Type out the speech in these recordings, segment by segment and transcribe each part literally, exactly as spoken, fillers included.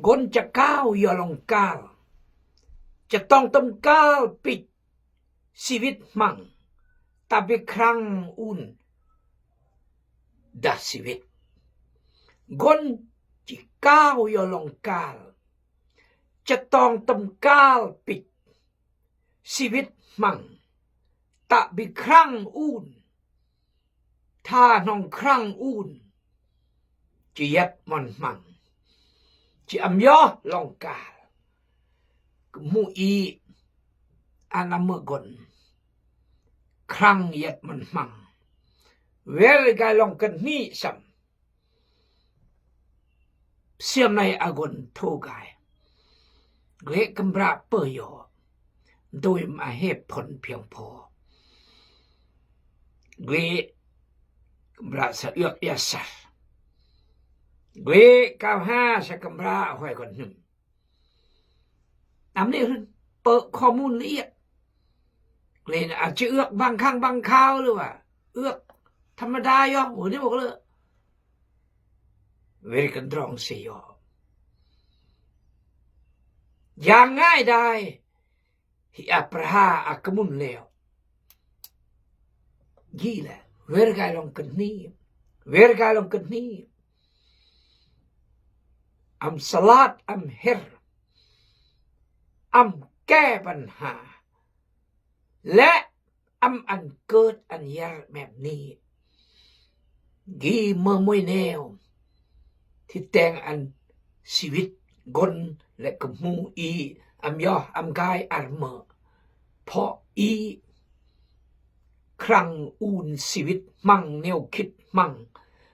Gon chakao yalong kal, chatong tam kal pit, siwit mang, tabi krang un da siwit. Gon chikao yalong kal, chatong tam kal pit, siwit mang, tabi krang un, tha nong krang un, chi yet mon mang, chi am yoh long kal, kmu i, anam megon, krang yet mon mang, wer gai long keni sam. Siam nai agon thu gai. Gue kembra pơ yo. Doi ma he phon piang pho. Gue kembra sa yak yasar. Gue kau ha sa kembra hoi kon hnum. Am ni run pơ khomun li yet. Len a chi yak bang khang bang khao lu wa. Yak tham ma da yo. Wu ni mok lu. Wer kandrong si yo. Yang ngai dai. Hi Abraha a kmun leo. Gila. Wer gai long keni. Wer gai long keni. Am salat, am her. Am ke ban ha. Le am an kut an yar mem ni. Gi ma mui neo. Thi teng an siwit gon le kemu i am yoh am gai ar me. Pho i krang un siwit mang neo khit mang.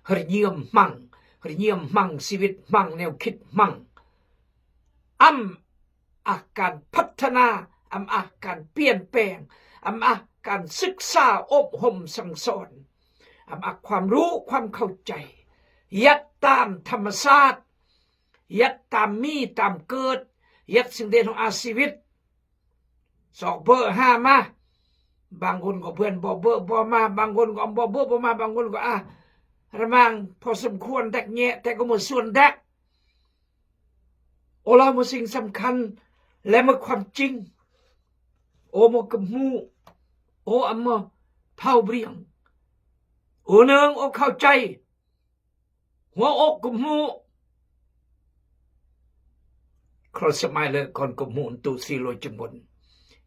Her nyiam mang. Her nyiam mang siwit mang neo khit mang. Am อาการพัฒนา am อาการเปลี่ยนแปลง am อาการศึกษาอบรมสั่งสอน am อาความรู้ความเข้าใจ เฮ็ดตามธรรมชาติ เฮ็ดตามมีตามเกิด เฮ็ดสิ่งเด่นของอาชีวิต สอกเบอร์ห้ามา บางคนก็เพื่อนบ่เบอร์บ่มา บางคนก็บ่เบอร์บ่มา บางคนก็ อ่ะ ระมังพอสมควรแดกแงะ แต่ก็หมดส่วนแดก โอ เล่ามาสิ่งสำคัญ และมาความจริง โอ มากำหู โอ เอามาเผาเบรียง โอ เนือง โอ เข้าใจ หัวอกกำหู ครอสมัยเลยก่อนกำหูตุสีโลจิมบน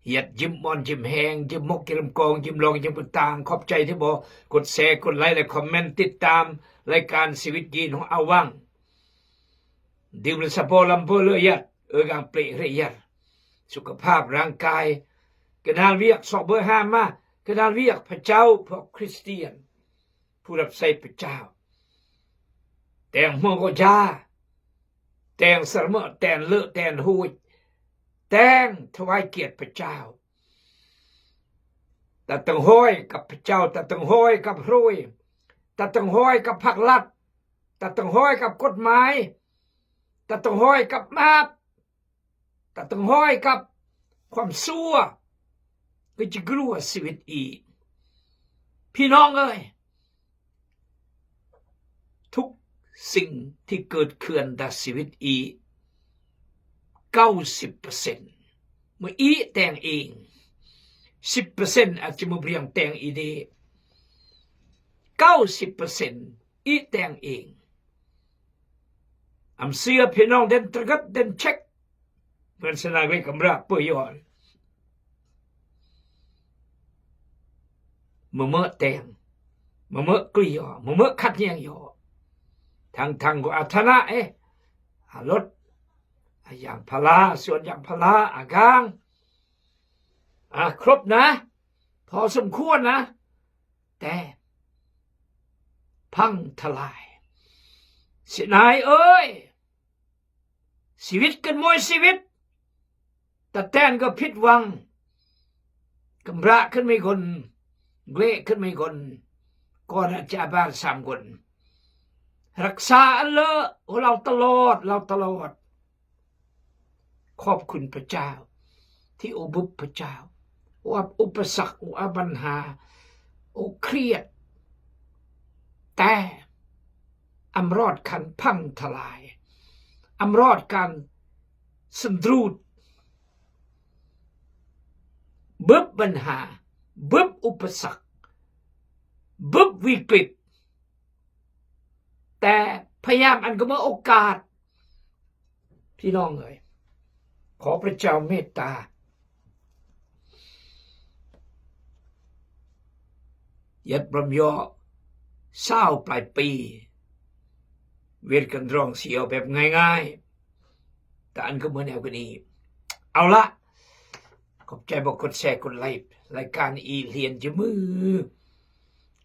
เฮ็ดยิ้มอ่อนยิ้มแฮง ยิ้มมก ยิ้มลำกอง ยิ้มลอง ยิ้มปึกตาง ขอบใจที่บ่กดแชร์ กดไลค์ และคอมเมนต์ ติดตามรายการชีวิตยีนของอาวัง ดื่มและสะโพลำเบอร์เลยยัด เออกางเปรย์เรยยัด สุขภาพร่างกาย กะนานเวียก สอกเบอร์ห้ามา กะนานเวียก พระเจ้า พวกคริสเตียน ผู้รับใช้พระเจ้า แต่งหัวก็ยา แต่งสระเมอะ แต่งเลอะ แต่งหูย แต่งถวายเกียรติพระเจ้า ตัดตังห้อยกับพระเจ้า ตัดตังห้อยกับโรย ตัดตังห้อยกับพรรครัฐ ตัดตังห้อยกับกฎหมาย ตัดตังห้อยกับบาป ตัดตังห้อยกับความชั่ว ก็จะกลัวชีวิตอีก พี่น้องเอ้ย ทุกสิ่งที่เกิดขึ้นในชีวิตอี เก้าสิบเปอร์เซ็นต์ เมื่ออีแต่งเอง สิบเปอร์เซ็นต์ อาจจะมาเปลี่ยนแต่งอีเด เก้าสิบเปอร์เซ็นต์ อีแต่งเอง อำเสื้อพี่น้องเด่นตระกัดเด่นเช็ค เหมือนสนามเวกกำราบเปื่อยยอด มาเมอะแต่ง มาเมอะกลียอ มาเมอะขัดแย้งยอ ทั้งๆ ก็อาฐานะ เอ๊ะ อารถ อายางพารา สวนยางพารา อากาง อ่ะ ครบนะ พอสมควรนะ แต่ พังทลาย สินายเอ้ย ชีวิตกันมวยชีวิต ตะแตนก็ผิดหวัง กำระขึ้นไม่คน เกละขึ้นไม่คน ก่อนอาจจะบาดสามคน รักษาอันเลอะ โอ้ เราตลอด เราตลอด ขอบคุณพระเจ้า ที่โอบึบพระเจ้า โออับอุปสรรค โออับปัญหา โอเครียด แต่อำรอดขันพังทลาย Amrot kan sendrut. Bưp bân ha, bưp upasak, bưp wikrit. Te payam ăn gơmơi ôkat. Pi nong ơi, khŏ Pơrao Chao mơta. Yat bram yo sao plai pi. Wir kơnrong si yo bep ngai ngai. Ta ăn gơmơi neo kơ ni. Ao lah. Khŏ pơchai bok kut se kut laip. Lai kan i lien jơmư.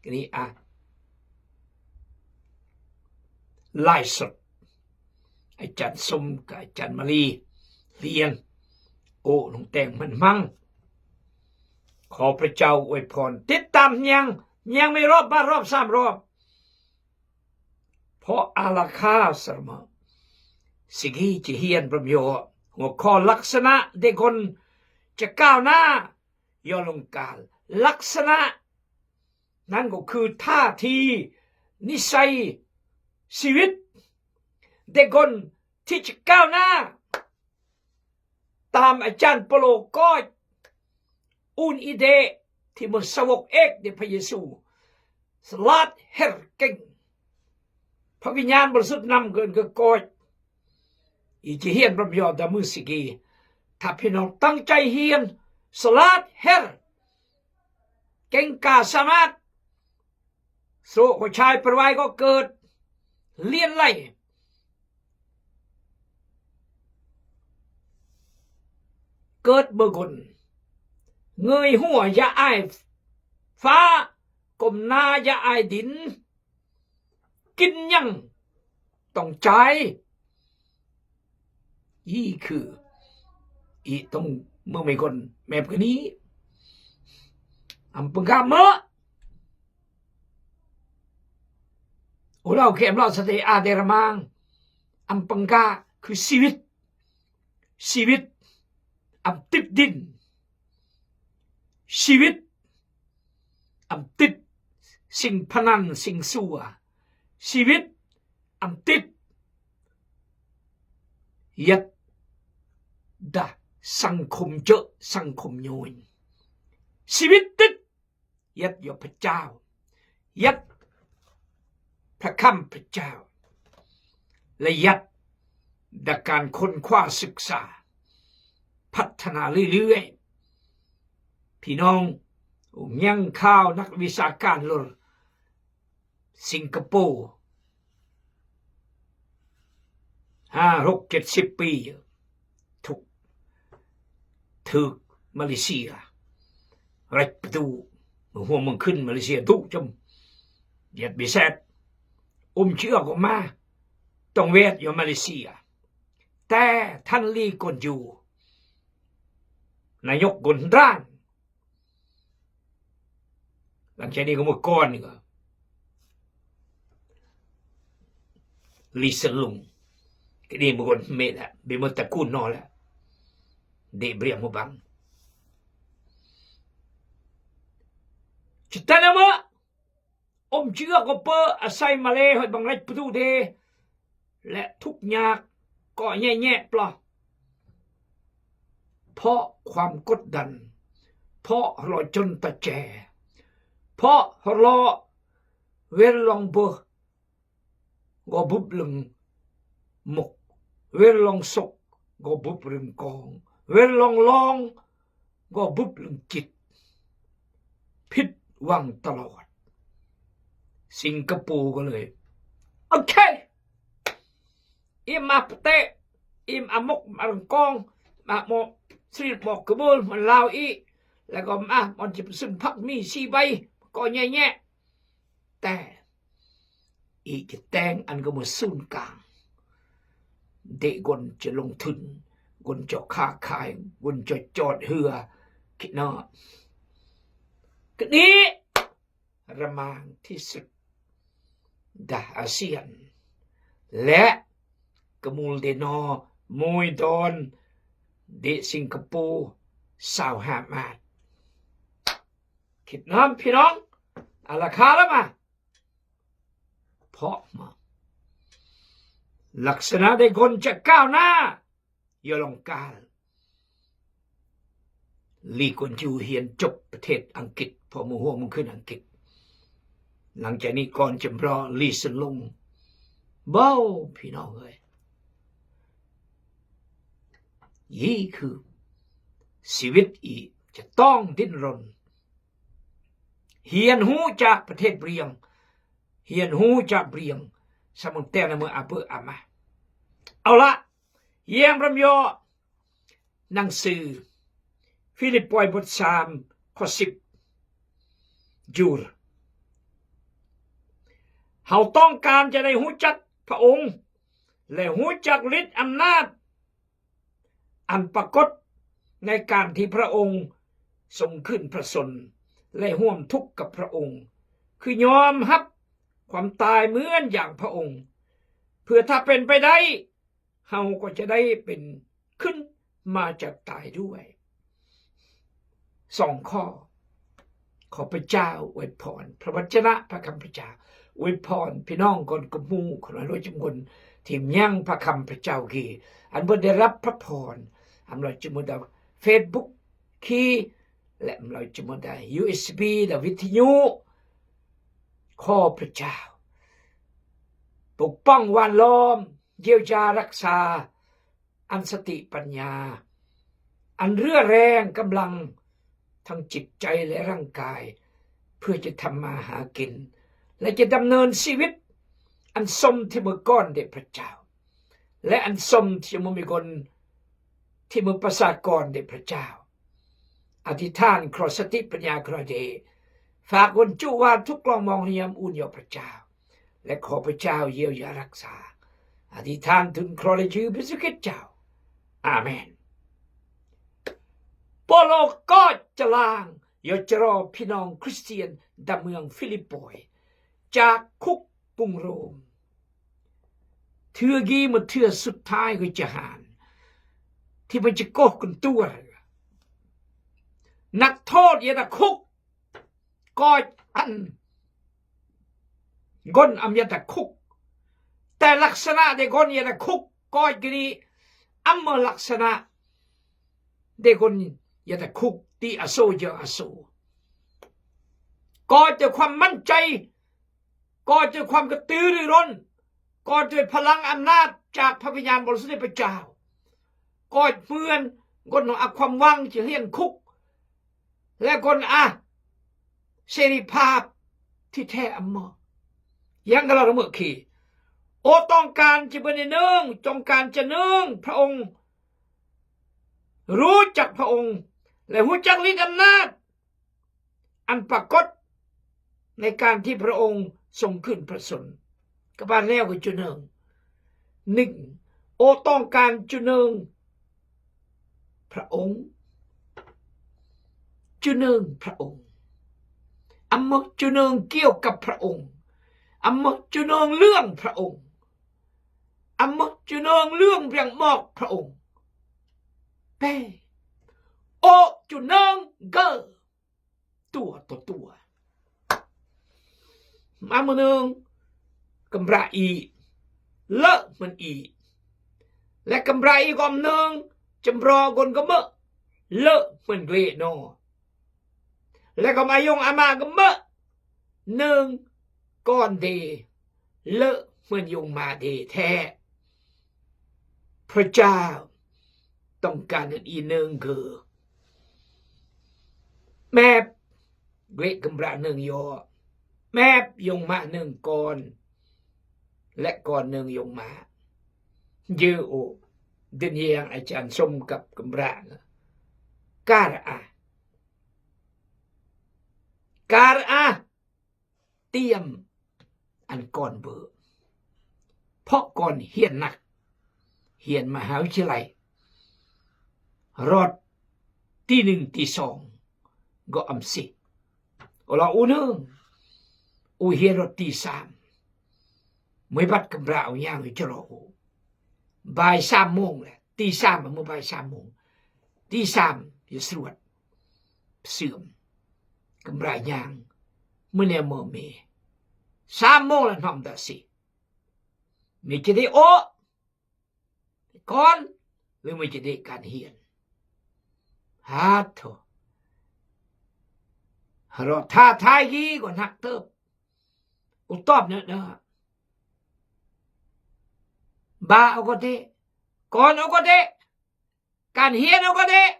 Kơ ni a. Lai sut. Ai chan sum ka ai chan mali. Lien. Ô nung teng măng măng. Khŏ Pơrao Chao ôi phon. Tĭt tam nhang. Nhang mi rop ba rop sam rop. Phŏ a la kha sơrmă. Sigi chi hien bram yo. Ngô khŏ laksana dêh kon chakao na. Yo lung kal. Laksana. Nan ngô khư tha thi. Nisai. Siwit. Dêh kon thi chakao na. Tam a chan Pôlô kôch. Un i dêh. Thi mơ sawok ek dêh pha Yêsu. Slat her keng. Pha Vinyan Bơrsut năm gơn gơ kôch. I chi hien bram yo da mơ sigi. Tha phi nong tăng chai hien. Slat her. Keng ka samat. Sô ko chai pơrwai ko kơt. Lien lai. Kơt bơgun. Ngơi hua ya ai. Pha. Kôm na ya ai din. Kin nhang. Tong chai. Yi khư. I tong mơ mê kon mep kơ ni. Am pơngga mơ. Ulaw kem lo sa te a dêh rơmang. Am pơngga khư siwit. Siwit. Am tĭt din. Siwit. Am tĭt. Sing phanan sing sua. Siwit. Am tĭt. Yat. Dah. Sang khum jơ̆, sang khum nhunh. Siwit tĭt. Yat yo pachao. Yat. Pachao. Là yat. Dah kan khôn khoa süksa. Phat thana lưi lưi. Pi nong. Ung nhang khao năk visa kan lur. Singapore. Ha, rok jet sipi. Thuk. Thuk Malaysia. Rek ptu. Hua măng khun Malaysia du chum. Jet biset. Um chia ko ma. Tong wet yo Malaysia. Te than li kon ju. Na yok gon ran. Lăng chai ni ko mơ kon ni ko. Li Sơlung. Kini mơ kon mê la. Bi mơ ta kun no la. Dêh briang mơ bang. Chita na mơ. Ôm chữ ko pơ asai male hoi bang lach ptu de. Lĕ thuk nhak. Ko nhẹ nhẹ pla. Phŏความกดดัน. Phŏ hlo chun ta che. Phŏ hlo wer long bơ. Gô bŭp lưng mŭk. Wer long sŏk. Gô bŭp lưng kong. Wer long long. Gô bŭp lưng chit. Phit wang talot. Singapore gô lơi. Ok. Im a pte. Im a mŭk, im a rơngkong. Im a mŏ sril mŏ kơbul, mŏ lao i. Lĕ gô im a mŏ jip sun phak mi si bai. Ko nhẹ nhẹ. Te. I chi teng ăn gô mơ sun kang. Dêh gôn chi lông thun, gôn cho kha khai, gôn cho chot hưa. Kina. Kini. Rơmang thi sut. Dah ASEAN. Lĕ. Kơmul dêh no, môi don. Dêh Singapore. Sao ha mat. Kit nam phi nong. Ala khala ma. Phŏ ma. Laksana de gon chakao na, yalong kal. Li Kuan Yew hian chop ประเทศอังกฤษ pho mu hua mung khun Angkit. Lang chani kon chembro li senlung. Bao, phi nong ơi. Yi khu. Siwit i. Chatong din ron. Hian hu chak ประเทศ briang. Hian hu chak briang. Samung ten na mu abu ama. Au la. Yang ram yo. Nang sư Philippi bot sam kho sip. Jur. Hao tong kan ja dai hu chak พระองค์ le hu chak lit amnat. An pakot ngai kan thi พระองค์ sung khun phra son. Le huam thuk kap พระองค์ khun yom hap khuam tai muan yang พระองค์. Phua tha pen pai dai. Hao ko ja dai pen khun ma chak tai duai. Song kho. ขอพระเจ้าอวยพร พระวจนะพระคำพระเจ้า อวยพรพี่น้องคนกระหมู่ คนละร้อยจุมคน ที่ยังพระคำพระเจ้ากี อันบ่ได้รับพระพร อำลอยจุมดา Facebook ขี และอำลอยจุมดา ยูเอสบี และวิทยุ ขอพระเจ้า ปกป้องหว่านล้อม เยียวยารักษา อันสติปัญญา อันเรี่ยวแรงกำลังทางจิตใจและร่างกาย เพื่อจะทำมาหากิน และจะดำเนินชีวิตอันสมที่มือก้อนแด่พระเจ้า และอันสมที่มือมีคนที่มือประสาทก่อนแด่พระเจ้า อธิษฐานขอสติปัญญาขอเดช ฝากคนจุว่าทุกกลองมองเฮียมอุ่นยอพระเจ้า และขอพระเจ้าเยียวยารักษา อธิษฐานถึงขอในชื่อพระเยซูคริสต์เจ้า อาเมน โปโลก็จะลาง ยอจะรอพี่น้องคริสเตียน ดำเมืองฟิลิปปอย จากคุกกรุงโรม เทื่อกี้มาเทื่อสุดท้ายก็จะหาน ที่มันจะโกหกกันตัว นักโทษอย่าตะคุก ก็อัน คนอำอย่าตะคุก แต่ลักษณะเดคนอย่าตะคุก ก็กะนี้ อำเมอลักษณะเดคนอย่าตะคุก ที่อโศกเจออโศก ก็จะความมั่นใจ ก็จะความกระตือรือร้น ก็จะพลังอำนาจจากพระวิญญาณบริสุทธิ์พระเจ้า ก็เหมือนคนเอาความหวังจะเฮียนคุก และคนอ่ะเสรีภาพที่แท้อำเมอ ยังกะลาละเมิดขี โอต้องการจะเป็นหนึ่ง ต้องการจะหนึ่ง พระองค์ รู้จักพระองค์ และรู้จักฤทธิ์อำนาจ อันปรากฏในการที่พระองค์ทรงขึ้นพระชนม์ กะบาลแล้วก็จุหนึ่ง หนึ่ง โอต้องการจุหนึ่ง พระองค์ จุหนึ่ง พระองค์ อำเมิกจุหนึ่งเกี่ยวกับพระองค์ อำเมิกจุหนึ่งเรื่องพระองค์ อำเมิกจุหนึ่งเรื่องเวียงมอกพระองค์ เป้ โอจุหนึ่งเกอ ตัวต่อตัว มามือหนึ่ง กำบระอี เลอะมันอี และกำบระอีกอมหนึ่ง จำรอกลกะเมอะ เลอะมันเกละนอ และกอมอายงอามากะเมอะ หนึ่ง ก้อนเด เลอะเหมือนยงมาเดแท้ พระเจ้าต้องการอันอีหนึ่งคือ แมบเกละกำบระหนึ่งยอ แมบยงมาหนึ่งก้อน และก้อนหนึ่งยงมา เยอะโอ เดินเยียงอาจารย์ส้มกับกำบระนะ กาละอา กาละอา เตรียมอันก่อนเบอร์ เพราะก่อนเฮียนหนัก เฮียนมหาวิทยาลัย รอดตี้หนึ่งตี้สอง ก็อำสิ โอละอูหนึ่ง อูเฮียนรอดตี้สาม ไม่บัดกำบระเอาย่างอยู่จะรออู บ่ายสามโมงแหละ ตี้สามอะ เมื่อบ่ายสามโมง ตี้สาม อยู่สรวด เสื่อม กำบระย่าง เมื่อแนวเมื่อเม สามโมงละน้อมดาสิ เมจะได้โอ Kon, lum ji de' kan hien. Hato. Haro tha thai gi kon hak tep. Utop na na. Ba oko de'. Kon oko de'. Kan hien oko de'.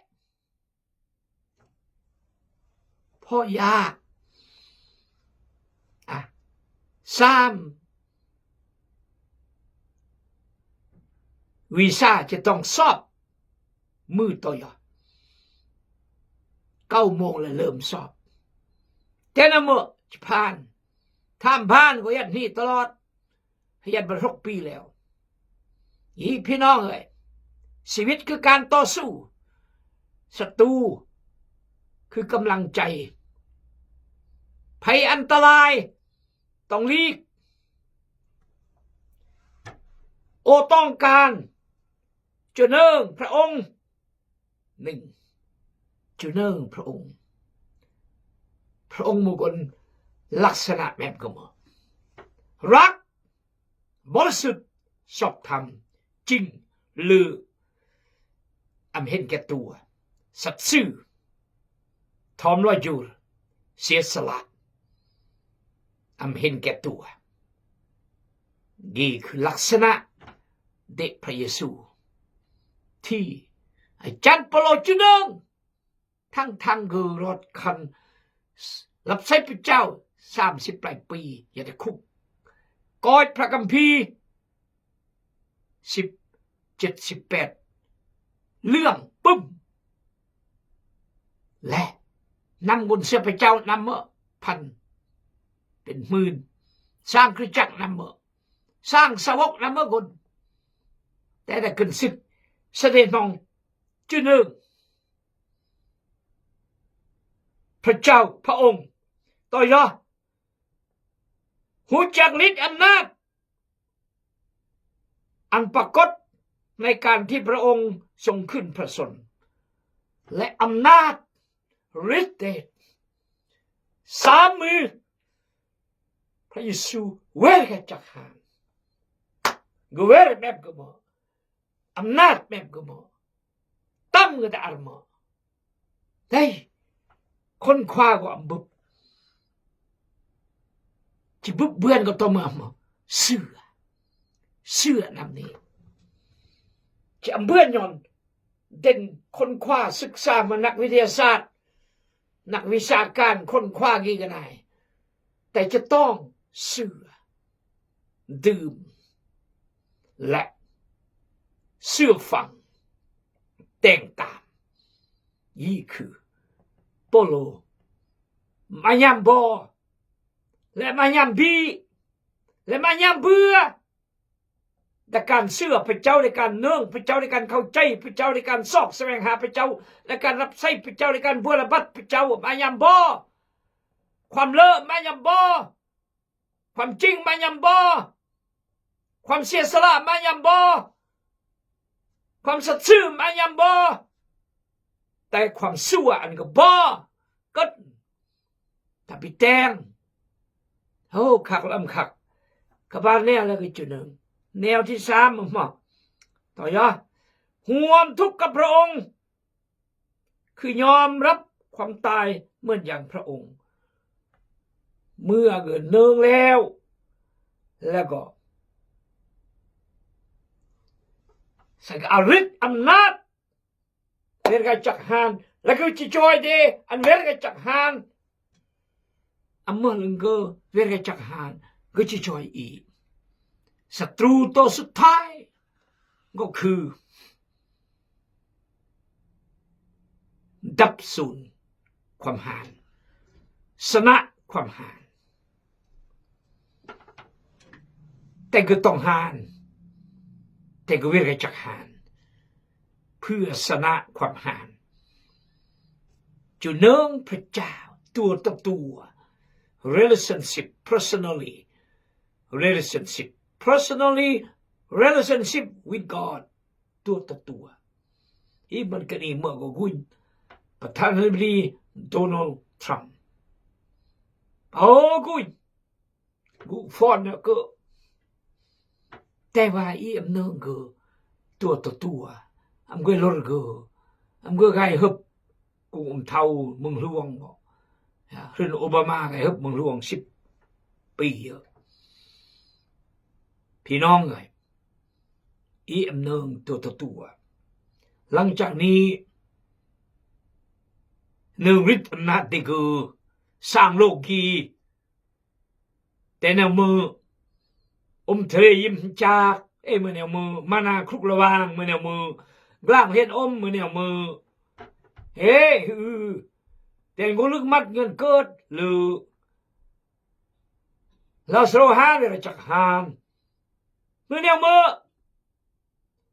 Phoya. Ah. Sam. Wisa ci tong sop. Mui toyo. Kau mong la lem sop. Tena mo ci phan. Tham phan ko yat ni tolot. Hiat berhok pi leo. Hi pi nong eh. Sibit ke kan tosu. Satu. Ke kemlang cai. Pai antalai. Tong lik. O tong kan. Chunung, Phrong. Ning. Chunung, Phrong. Phrong mukon laksana mep kemo. Rak. Bolsut, sop tham, ching, lư, am hen ketua, sat sư, thom lo jur, sia sala, am hen ketua. Gi khư laksana, de' Pha Yesu. Thi, ai chan palo chunung. Thang thang gơ rot khan lap sai pachau, sam sip lai pi, ya de khuk. Koch Pha Kamphi, sip jet sip pet. Lương pum. Leh. Năm gun sia pachau năm mơ. Phan. Pin hmưn. Sang krư chak năm mơ. Sang sawok năm mơ gun. Te da kân sik. Sa de nong. Chunung. Pha Chau, Pha Ong. Tø yơh. Hút chak lít âm nat. Ăn pà kốt nai kan thi Pha Ong song khưn Pha Son. Lĕ âm nat. Rít tết. Sa mư. Pha Yêsu wer ga chak han. Gơ wer mep gơ mơ. Âm nat mep gơ mơ. Tâm ngơ ta ar mơ. Đây. Khôn khua gơ âm bụp. Chi bụp bươn gơ tôm âm mơ. Sưa. Sưa năm ni. Chi âm bươn nhon. Den khôn khua sük sa mơ năk vidya sat. Năk vi sat kan khôn khua gi gơ nai. Tây chi tong sưa. Dơm. Lĕ. Sưa phẳng. Teng tam. Yi khư. Polo. Ma nhăm bo. Lĕ ma nhăm bi. Lĕ ma nhăm bưa. Đa kan sưa pachau, đa kan nương pachau, đa kan khâu chay pachau, đa kan sok saweng ha pachau, đa kan rap say pachau, đa kan bua la bat pachau, ma nhăm bo. Khua lơ ma nhăm bo. Khua ching ma nhăm bo. Khua sia sala ma nhăm bo. Khua sat sưa ma nhăm bo. Tây khua sua ăn gơ bo. Kơt. Tapi teng. Hô, khăk lăm khăk. Kơ bar neo la gơ chunung. Neo thi sam mơ. Tø yơh. Huom thúc kơ Pha Ong. Khư nhom rap khua tai mơn yang Pha Ong. Mưa gơ nương leo. La gơ. Sa gơ arit âm nat. Wer ga chak han, la gơ chi choi de, ăn wer ga chak han. Amơ lưng gơ, wer ga chak han, gơ chi choi i. Satru tơ sut thai, gơ khư. Dăp sun, khua han. Sana khua han. Tây gơ tong han. Tây gơ wer ga chak han. Pư sana khua han. Chunung pha chao. Tua tơ tua. Relationship personally. Relationship personally. Relationship with God. Tua tơ tua. Iman kani mơ gơ guin. Patan rebli Donald Trump. Ô guin. Gŭ phone nơ kơ. Tê wa i âm nơ gơ. tua ta tua. Am goi lorgo. Am goi gai hep. Kung um thau mengluang mo. Ya, rin Obama gai hep mengluang sip. Pi ya. Pi nong gai. I am nong tua ta tua. Lăng chak ni nong rit am nat de gơ. Sang lok gi. Te neo mơ um thele yim chak, e mơ neo mơ mana kruk lawang, mơ neo mơ glang hien om, mơ neo mơ. E, hư. Te ngoluk mat ngen kơt, lư. Lao sro han, ra chak han. Mơ neo mơ.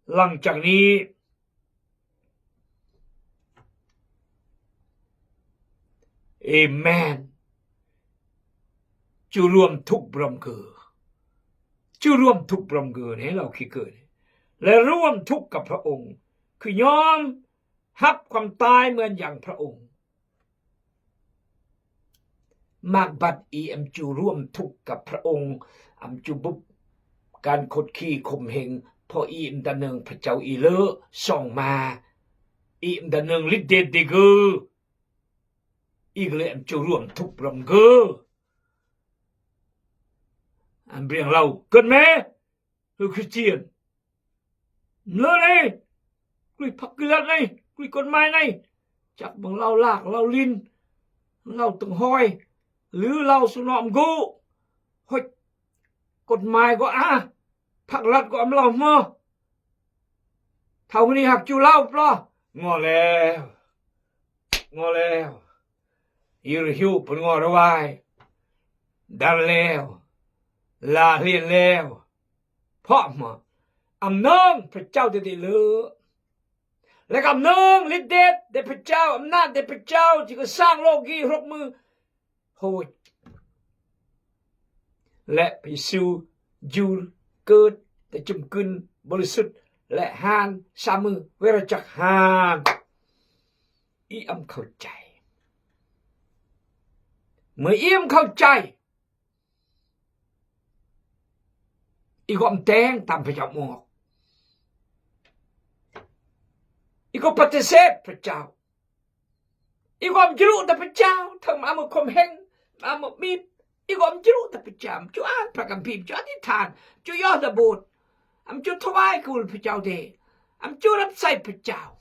Lăng chak ni. Amen. Chu rôm thuk brom gơ. Chu rôm thuk brom gơ ne, lao ki gơ ne. Lĕ rôm thuk กับพระองค์ คือ ยอมฮับความตายเหมือนอย่างพระองค์ Mak bat i am chu rôm thuk กับพระองค์, am chu bŭp gan khot khi khum heng, pho i am da nơng pha chau i lơ song ma, i am da nơng lit det de gơ, i gơ lĕ am chu rôm thuk brom gơ. Am briang lao, kơt me, hư Christian. Lơ ne, kli phak kli lat ne, kli kon mai ne. Chak bang lao lak, lao lin, lao tơng hoi, lư lao su nơm gŭ. Hoi, kon mai gŏ a, phak lat gŏ am lao mơ. Thau ni hak chu lao plo. Ngo leo. Ngo leo. Yir hiu pun ngo rwai. Dar leo. La hlien leo. Pho mơ. Am nơng pha chau de de lơ. Lĕ am nơng lit det de pha chau, am nat de pha chau, chi kơ sang lok gi hrok mơ. Hôi. Lĕ Yêsu jur kơt, te chum kưn, bơlsut, lĕ han, sa mơ, wera chak han. I am khâu chai. Mơ i am khâu chai. I gŏ am teng tam pha chau mok. I gŏ patiset pha chau. I gŏ am jrŭ ta pha chau, thơm am khom heng, am mit. I gŏ am jrŭ ta pha chau, am chu an pha kam pim, chu an i than, chu yoh ta bôt. Am chu thwai kul pha chau de. Am chu rap sai pha chau.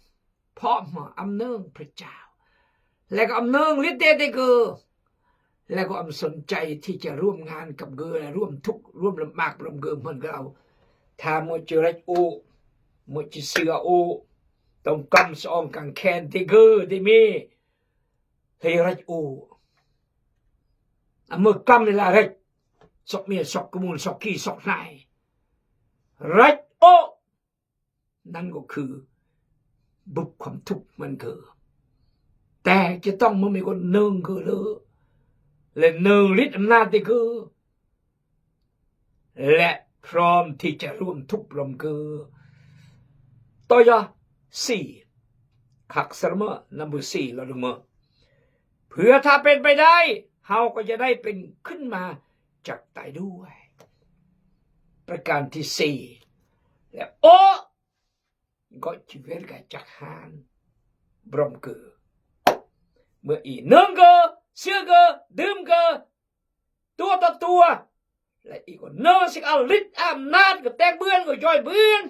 Pho mơ am nơng pha chau. Lĕ gŏ am nơng lit de de gơ. Lĕ gŏ am son chai thi cha ruôm ngan kăp gơ, ruôm thuk, ruôm lăm mak, ruôm gơ mhơn gơ. Tha mơ chu rach ô, mơ chu sưa ô. Tong kam song kang khen de gơ de me. Lĕ rach ô. Am mơ kam lĕ la rach. Sok mia, sok kmul, sok ki, sok hnai. Rach ô. Năn gŏ khư bŭp khŏm thŭk măn gơ. Teh, chi tŏng mơm i gŏ nơng gơ lơ. Lĕ nơng lit amnat de gơ. Lĕ prom thi cha ruôm thŭk prom gơ. Tŏ yơh,สี่. ขัดสมาธิ numberสี่ เราดูมา เพื่อถ้าเป็นไปได้ เฮาก็จะได้เป็นขึ้นมาจากตายด้วย ประการที่สี่ และ โอ้ gŏ chi wer ga chak han brom gơ. Mơ i nơng gơ, sưa gơ, dơm gơ, tua ta tua. Lĕ i gŏ nơng sik al lit amnat gơ teng bươn gơ joi bươn.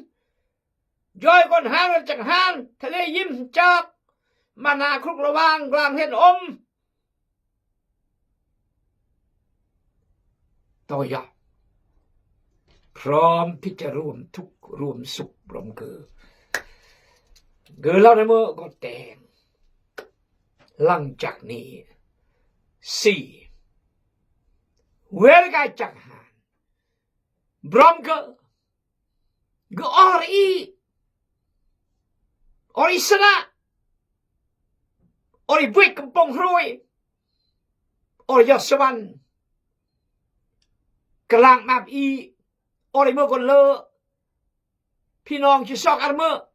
Joi kon han gơ chak han, thale yim chak. Mana kruk lawang glang hen om. Tŏ yơh. Prom thi cha ruôm thŭk ruôm sŭk brom gơ. Gơ lao ne mơ gŏ teng. Lăng chak ni. Sì. Wer ga chak han. Brom gơ. Gơ or i. Or i sana. Or i buit kampong hrui. Or i yơ sawan. Kơlang map i. Or i mơ kon lơ. Phi nong chi sok ar mơ.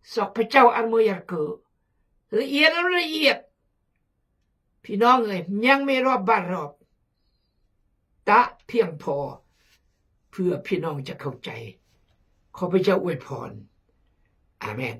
Sok pha chau ar mơ yar kơ. Laiet ar laiet. Phi nong ơi, nhang me rop bar rop. Ta phiêng pho. พื่อ phi nong cha khâu chai. ข้าพเจ้าอวยพร อาเมน